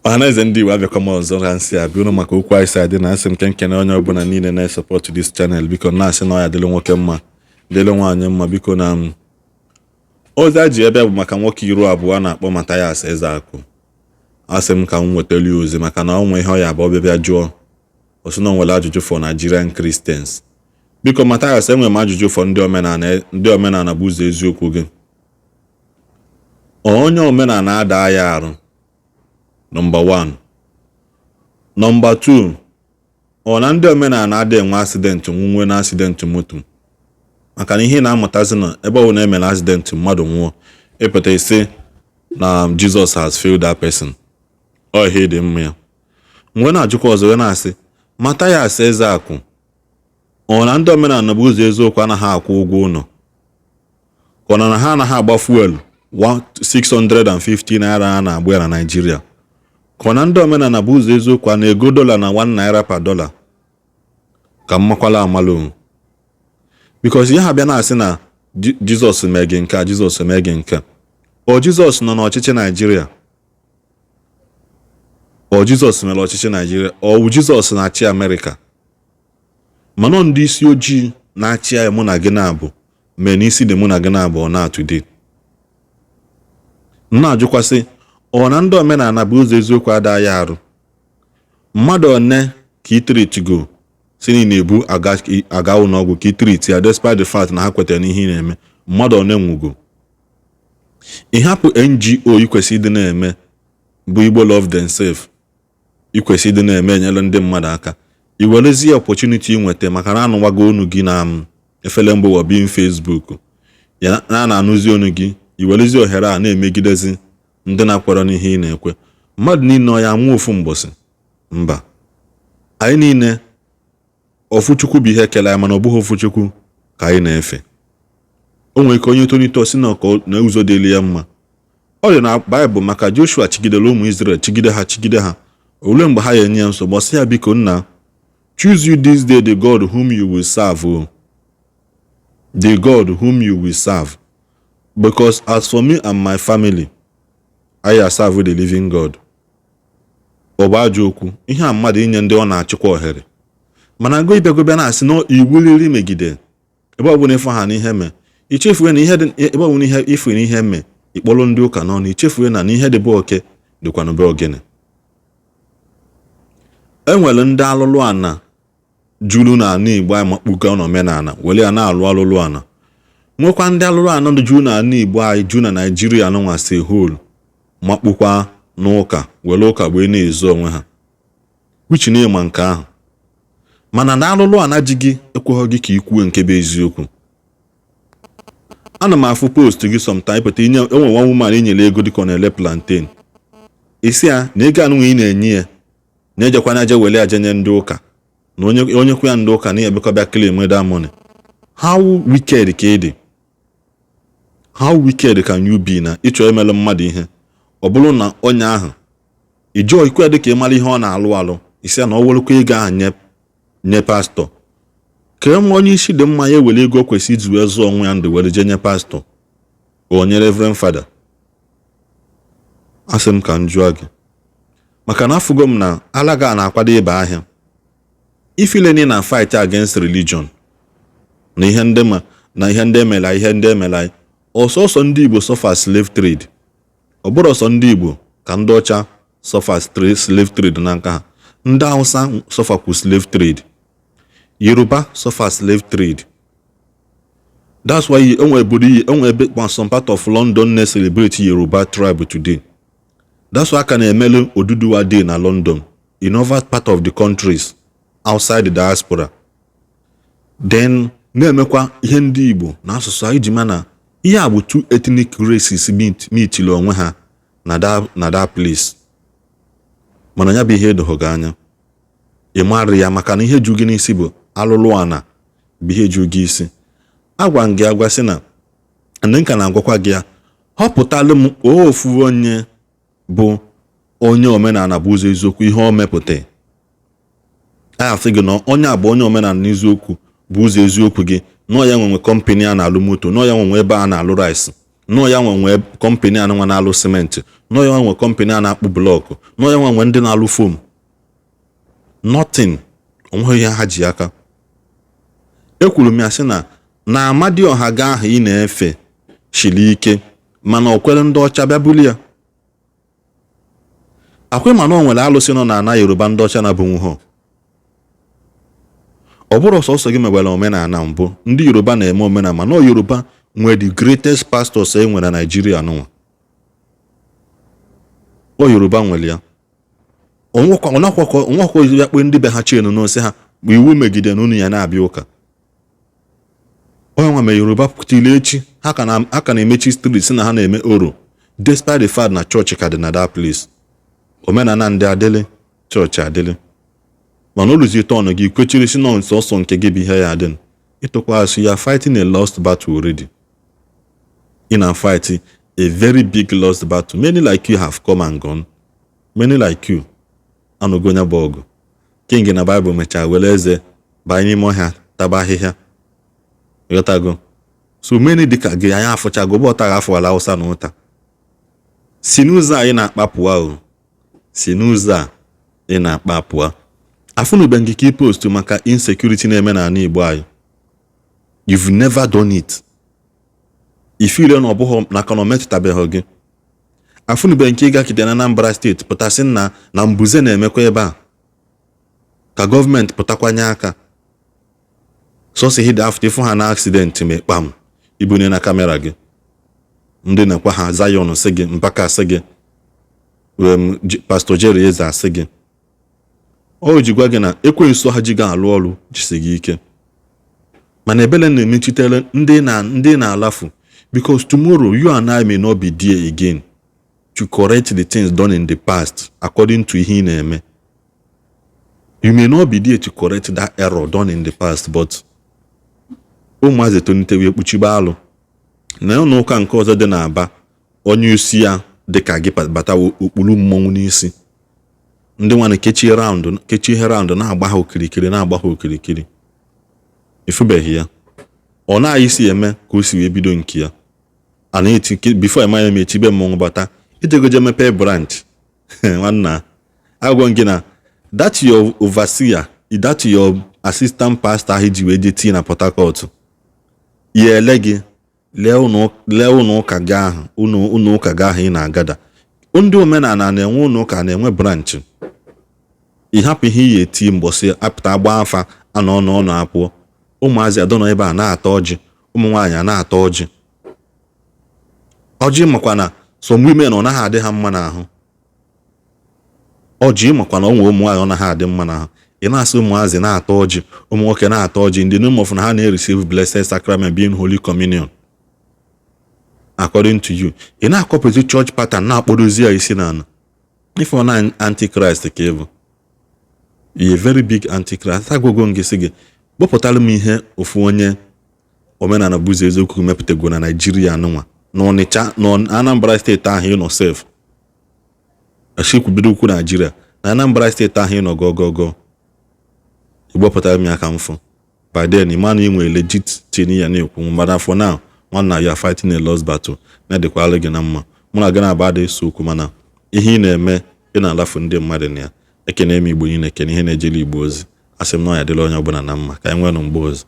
Ọhaneze ndị Igbo, abịakwa m ọzọ ka nsị abịa ụnụ maka okwu anyị si adị na asị m nke nkene onye ọbụla niile na-esupport this channel. Biko, na-asị na ọ ya dịrị nwoke mma, dịrị nwaanyị mma. Biko, na m ozi a ji ebe bụ maka nwoke iru abụọ a na-akpọ Mathias Ezeaku. Asị m ka m nwetara ya ozi maka na ọ nwe ihe ọ ya abụọ bịa bịa jụọ. O sị na o nwere ajụjụ for Nigerian Christians. Biko, Mathias, enwere m ajụjụ for ndị omenala. Ndị omenala bụ ụzọ eziokwu gị. Onye omenala ada ya arụ, number 1. Number 2, ọ na ndị omenala adịghị enwe accident, nwunwe na accident moto? Maka na ihe ị na-amụtazi na ebe ọ bụla emere accident, mmadụ nwụọ, ịpụta isi na Jesus has failed that person. Ọ ihe dị mma ya mgbe na-ajụkwa ọzọ wee na-asị Mathias Ezeaku, ọ na ndị omenala bụ ụzọ eziokwu anaghị akwụ ụgwọ ụlọ, ka ọ na ha anaghị agba fuel 650 naira a na-agba ya na Naịjirịa, ka ọ na ndị omenala bụ ụzọ eziokwu a na-ego dollar na 1 naira per dollar? Ka mmakwala amalụ, because ihe ha bịa na-asị na Jizọs mee gị nke a, Jizọs mee gị nke a. Ọ Jizọs nọ n'ọchịchị Naịjirịa? Ọ Jizọs mere ọchịchị Naịjirịa? Ọ wụ Jizọs na-achị Amerịka? Mana ndị isi ojii na-achị anyị, mụ na gị na-abụ mee n'isi dị mụ na gị na-abụ ọ na-atụde m na-ajụkwasị, ọ na ndị omenala bụ ụzọ eziokwu ada ya arụ? Mmadụ one ka itreatigo si na ị na-ebu aga ụlọọgwụ ka itreati ya, despite the fact na ha kwetara n'ihe ị na-eme? Mmadụ one nwugo? Ịhapụ NGO ị kwesị ịdị na-eme bụ Igbo Love Themselves, ị kwesị ịdị na-eme enyere ndị mmadụ aka, i werezie opportunity nweta maka na anụwago onu gị na efere mba ụwa being Facebook ya na na-anụzi onu gị, i werezie ohere a na-emegidezi ndị na-akwere n'ihe ị na-ekwe. Mmadụ niile ọ ya nwụ ofu mbọsị? Mba. Anyị niile ofu Chukwu bụ ihe kele anyị, mana ọ bụghị ofu Chukwu ka anyị na-efe. O nwere ike onye tonite osi na na ụzọ dịrị ya mma. Ọ dị na Baịbụl maka Joshua chigidere ụmụ Israel, chigide ha, chigide ha. Olee mgbe ha ya enye ya nsogbu? Ọ sị ya, "Biko nna, choose you this day the God whom you will serve o, the God whom you will serve, because as for me and my family, I will serve the living God." Ọ bụ ajọ okwu ihe a mmadụ inye ndị ọ na-achịkwa ohere, mana go ịbịago bịa na-asị na iwu megide ebe ọ bụla ịfụ ha n'ihe mee, ichefue na ihe dị ebe ọ bụla ihe ifu na ihe mee ịkpọrọ ndị ụka n'ọnụ, ichefue na n'ihe dị be oke dịkwanụ be ogene. E nwere ndị alụlụ ana juru n'ala Igbo anyị makpuga n'omenala were ya na-alụ alụlụ ana, nwekwa ndị alụlụ ana juru n'ala Igbo anyị, juru na Naijiria nụnwa si whole makpukwa n'ụka were ụka wee na-ezo onwe ha, which na ịma nke ahụ. Mana na alụlụ ana ji gị ekweghị gị ka ị kwuo nke bụ eziokwu. Ana m afụ post gị sometime, pụta inye enwe nwa woman enyere ego dịka ọ na-ele plantain, isi ya na ego anụnwa ị na-enye ya na-ejekwana aje were aje nye ndị ụka, na onye onye kwe ya ndị ụka na ya ebekọ claim that money. How wicked ka ị dị! How wicked can you be na ịchọ imelụ mmadụ ihe, ọ bụrụ na onye ahụ ijụọ ikwe dị ka ị mara ihe ọ na-alụ alụ, isi ya na ọ werekwa ego ahụ nye nye pastọ? Ka enwe onye isi dị mma ya ewere ego kwesị iji wee zụọ onwe ya ndụ were jee nye pastọ, onye reverend father? Asị m ka m jụọ gị, maka na afụgo m na ala ga na-akwado ịba ahịa ifile na fight against religion na ihe ndị ma na ihe ndị emela, ihe ndị emela anyị. Ọsọsọ ndị Igbo suffer slave trade? Ọ bụrụ ọsọ ndị Igbo ka ndị ọcha suffer slave trade na nka ha. Ndị Hausa sufferkwu slave trade, Yoruba suffer slave trade. That's why enwe obodo iyi enwe ebe some part of London na-celebrate Yoruba tribe today. That's why aka na-emelu Oduduwa Day na London, in other part of the countries outside the diaspora. Then na-emekwa ihe ndị Igbo na asụsụ anyị ji ma na ihe a bụ two ethnic races meetili onwe ha na that place. Mana ya bụ ihe edoghị gị anya, ị marị ya, maka na ihe ju gị n'isi bụ alụlụ ana bụ ihe ju gị isi. Agwa m gị agwa sị na ndị nka na-agwakwa gị ya, họpụtalụ m ofu onye bụ onye omenala bụ ụzọ eziokwu, ihe o mepụta a asị gị na onye a bụ onye omenala n'eziokwu bụ ụzọ eziokwu gị. Nọọ ya nwenwe company a na-alụ moto, nọọ ya nwenwe ebe a na-alụ rice, nọọ ya nwenwe company a nwa na-alụ simenti, nọọ ya nwenwe ebe a na-alụ ụlọ. Nọ ya nwe company a na-akpụ block. Nọ ya nwe ndị na-alụ foam. Nothing. Onweghị ihe ha ji aka. Ekwuru m ya sị na Amadioha ga ahụ ị na-efe shiri ike, mana o kwere ndị ọcha bịa buli ya. Akwa mana o nwere alụsị nọ na ana Yoruba ndị ọcha na-abụnwu ha. Ọ bụrụ sọsọ gị mewere omenala mbụ, ndị Yoruba na-eme omenala, mana Yoruba nwere the greatest pastors e nwere na Nigeria nụnwa. O Yoruba nwere ya. Onwekwa ya kpe ndị be ha chenu n'ose ha iwu megide na unu ya na-abịa ụka. Onye nwa mere Yoruba tili echi ha ka na-emechi street si na ha na-eme oro, despite the fact na chọọchị ka dị na that place. Omenala ndị adịlị, chọọchị adịlị, mana o ruzie turn gị kwechiri si nọ nsọsọ nke gị bụ ihe ya adị. Ịtụkwa asụ ya, fighting a lost battle already. Ị na fight a very big lost battle. Many like you have come and gone. Many like you anụgo ya bụ ọgụ. King na Bible mechaa were eze banye n'ime ọhịa taba ahịhịa. Ịghọtago? So many dịka gị anyị afụchago bụ ọta afọala Hausa na ụta. Si n'ụzọ a ị na-akpa pụọ o. Si n'ụzọ a ị na-akpa pụọ. Afụnube gị ka ị post maka insecurity na-eme n'ala Igbo anyị. You've never done it. Ifile na ọ bụghị maka na ọ metụtabeghị gị. Afụnube nke ịgakide na Anambra State pụtasị na mbuze na-emekwa ebe a, ka gọọmenti pụtakwanye aka. Sọsọ ihe dị after ịfụ ha na accident ma kpam ibunye na camera gị. Ndị na-ekwe ha Zion sị gị, Mbaka sị gị, Pastor Jerry Eze asị gị. O ji gwa gị na ekwensu ha ji gị alụ ọrụ jisi gị ike, mana ebele na-emechitere ndị na ndị na-alafu, because tomorrow you and I may not be there again to correct the things done in the past according to ihe ị na-eme. You may not be there to correct that error done in the past, but ụmụazị etolite wee kpuchibe alụ na ụlọ ụka nke ọzọ dị n'Aba. Onye isi ya dị ka gị batawo okpuru mmọnwụ n'isi ndị nwa kechie round, kechie ihe round, na-agba ha okirikiri, na-agba ha okirikiri. Efubeghị ya, ọ na-aghị isi eme ka o si wee bido nke ya a na-eti before ema ya emechibe mmọnwụ bata ijegoje mepee branch. Nwanna, agwọ gị na that your overseer, that your assistant pastor ahụ ji wee je tii na Port Harcourt ya ele gị. Lee ụlọ ụka gị ahụ, ụlọ ụka gị ahụ ị na-agada. Ndị omenala na-enwe ụlọ ụka, na-enwe branch. Ị hapụ ihe iyi eti mbọsị apụta agba afa anọ n'ọnụ apụọ. Ụmụazị adọnọ ebe a na-ata ọjị, ụmụ nwaanyị a na-ata ọjị. Ọjị makwa na some women ọ naghị adị ha mma n'ahụ. Ọjị makwa na ọ nwere ụmụ nwaanyị ọ naghị adị mma n'ahụ. Ị na-asị ụmụazị na-ata ọjị, ụmụ nwoke na-ata ọjị, in the name of na ha na-receive blessed sacrament, being holy communion according to you. Ị na-akọpụzi church pattern, na-akpọdozi ya isi n'ala. Ife ọ na antichrist ka ị bụ, a very big antichrist. Agwụgwọ m gị sị gị kpọpụtara m ihe ofu onye omenala bụzi eziokwu mepụtago na Naijiria nụnwa, na Ọnịcha, na Anambra State ahụ ị nọ sef. Echikwubido ukwu Naijiria na Anambra State ahụ ị nọ gogogo, igbopụtara m ya ka m fụ. By then ịma na ị nwere legit thing ya na-ekwu. Mana for now, nwanna, you are fighting a lost battle. Na-edịkwala gị na mma. Mụ na gị na-aba adịghị eso okwu, mana ihe ị na-eme, ị na-alafu ndị mmadụ na ya. Ekene m Igbo niile, ekene ihe na-ejele Igbo ozi. Asị m na ọ ya dịla onye ọbụla na mma. Ka anyị nwee nụ mgbe ọzọ.